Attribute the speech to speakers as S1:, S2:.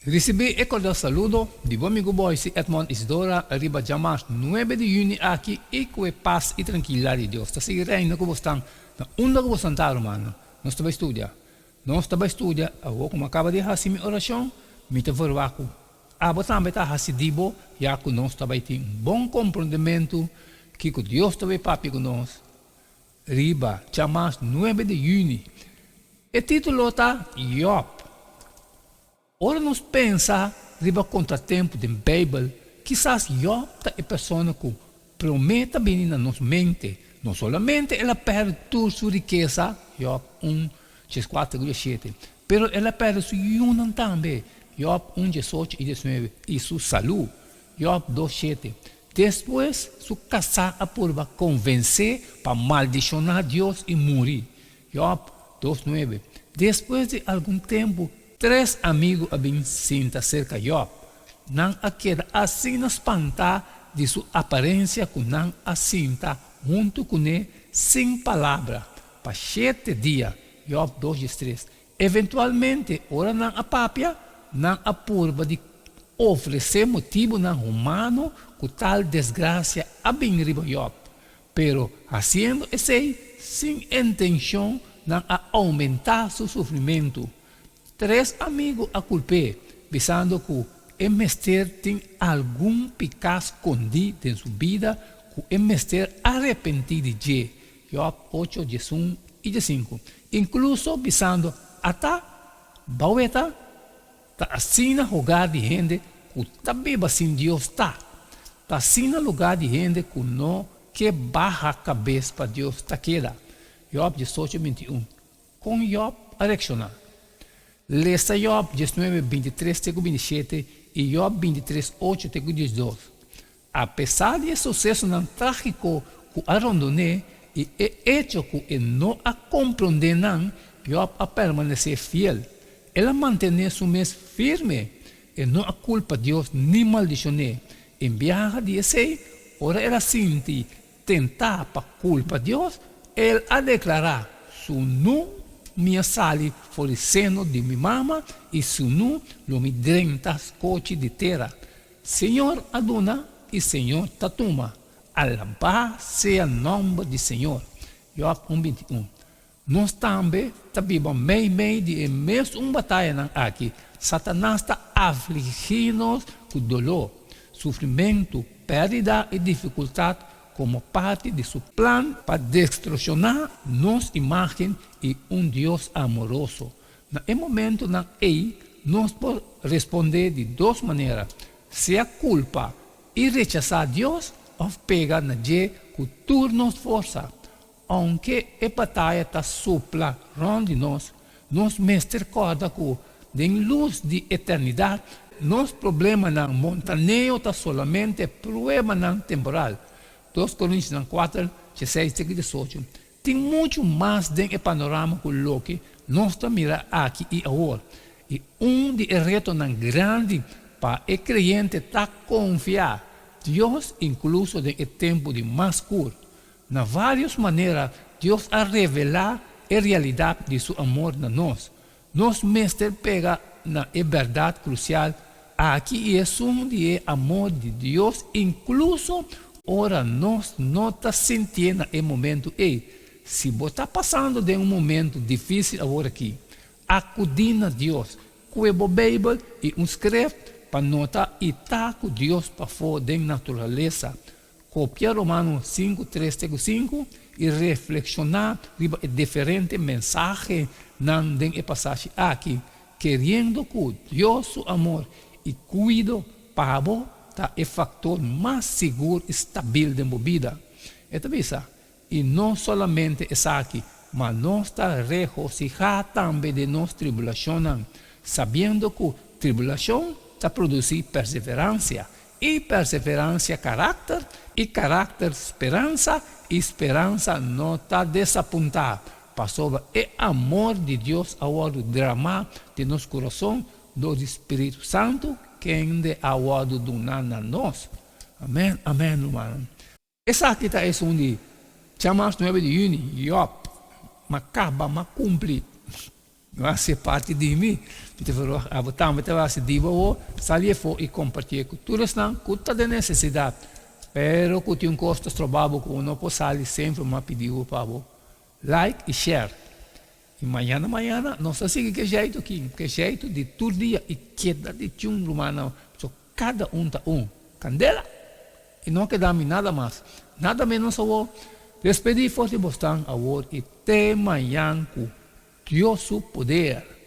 S1: Risibí e kordial saludo di bo amigu Boyce Edmond Isidora riba djamars nuebe di yüni aki i ku e pas i trankilidat di Dios ta sigui reina ku bosnan na unda ku bosnan ta rumannan. Nos ta bai studia. Nos ta bai studia awor ku mi a kaba di hasi mi orashon mi ta verwagt ku abo tambe ta hasi di bo ya ku nos ta bai tin un bon komprondementu kiko Dios ta bai papia ku nos riba djamars nuebe di yüni. E título ta Yòb. Ora nos pensa riba kontratempu den Beibel, kisas Yòb ta e persona ku promé ta bini na nos mente. No solamente el a pèrdè tur su rikesa, Yòb un, dieskuater ku dieshete, pero el a pèrdè su yunan tambe, Yòb un, diesocho i diesnuebe, i su salú, Yòb dos, shete. Despues su kasá a purba konvens'é pa maldishoná Dios i muri, Yòb dos nuebe. Despues di algun tempu, tres amigu a bin sinta serka Yòb. Nan a keda asina spantá di su aparensia ku nan a sinta huntu kuné sin palabra pa shete dia, Yòb dos diestres. Eventualmente, ora nan a papia, nan a purba di ofresé motibunan humano ku tal desgrasia a bin riba Yòb. Pero hasiendo esei sin intenshon nan a oumentá su sufrimentu. Tres amigu a kulp'é, bisando ku e mester tin algun piká skondí den su bida ku e mester arepentí di dje, Jòb ocho, diesun i diesinku. Inkluso bisando, Ata, baweta Ta asina hogar di hende ku ta biba sin Dios ta. Ta asina lugar di hende ku no ke baha kabes pa Dios ta keda. Jòb diesocho bintiun. Kon Jòb a reakshoná? Lesa Jòb diesnuebe bintitres te ku bintishete i Jòb bintitres ocho te ku diesdos. Apesar di e susesonan trágiko ku a rondon'é i e echo ku e no a komprondé nan, Jòb a permanesé fiel. El a mantené su mes firme. E no a kulpa Dios ni maldishon'é. En biaha di esei, ora el a sinti tentá pa kulpa Dios, el a deklará, Sunú mi a sali for di seno di mi mama i sunú lo mi drenta skochi di tera. Señor a duna i Señor ta tuma, alabá sea nòmber di Señor. Jòb un binti un. Nos tambe ta biba meimei di e mesun batayanan aki. Satanas ta afligí nos ku doló, sufrimentu, pèrdida i difikultat komo parti di su plan pa destroshoná nos imágen i un Dios amoroso. Na e momentunan ei nos por respondé di dos manera, sea kulpa i rechasá Dios òf pega na dje ku tur nos forsa. Ounke e bataya ta supla rònt di nos, nos mester kòrda ku den lus di eternidat nos problemanan montaneo ta solamente pruebanan temporal. Dos Korintionan kuater, dieseis te ku diesocho. Tin muchu mas den e panorama ku loke nos ta mira aki i awor. I un di e retonan grandi pa e kreyente ta konfia Dios inkluso den e tempu di mas skur. Na vários manera Dios a revelá e realidat di su amor na nos. Nos mester pega na e bèrdat krusial aki i esun di e amor di Dios inkluso ora nos no ta sintié na e momentu ei. Si bo ta pasando den un momentu difísil aworakí, akudí na Dios kue bo Beibel i un skreft pa nota i ta ku Dios pafó den naturalesa. Kopia Romano sinku tres te ku sinku i reflekshoná riba e diferente mensahenan den e pasashi aki, keriendo ku Dios su amor i kuido pa bo ta e faktor mas sigur i stabil den bo bida. E ta bisa, I no solamente esaki, ma nos ta regosihá tambe den nos tribulashonnan, sabiendo ku tribulashon ta produsí perseveransia, i perseveransia karakter, i karakter speransa, i speransa no ta desapuntá, pasobra e amor di Dios a wòrdu dramá den nos kurason dor di Spiritu Santu, kende a wòrdu duná na nos. Amèn, amèn, rumannan. Esaki ta esun di djamars nuebe di yüni, Yòb, m'a kaba, m'a kumpli. No hasi parti di mi. Mi ta verwacht abo tambe ta hasi di bo awor. Sali afó i kompartié ku tur esnan ku ta den nesesidat. Pero ku tin un kos ta stroba bo ku bo no por sali semper mi a pidi bo pa bo like i share. I mañana mañana nos ta sigui ke jeitu aki, ke jeitu di tur dia i keda di chun rumannan pasobra kada un ta un kandela i no a keda mi nada mas nada menos awor. Despedí for di bosnan awor i te mañan ku Dios su poder.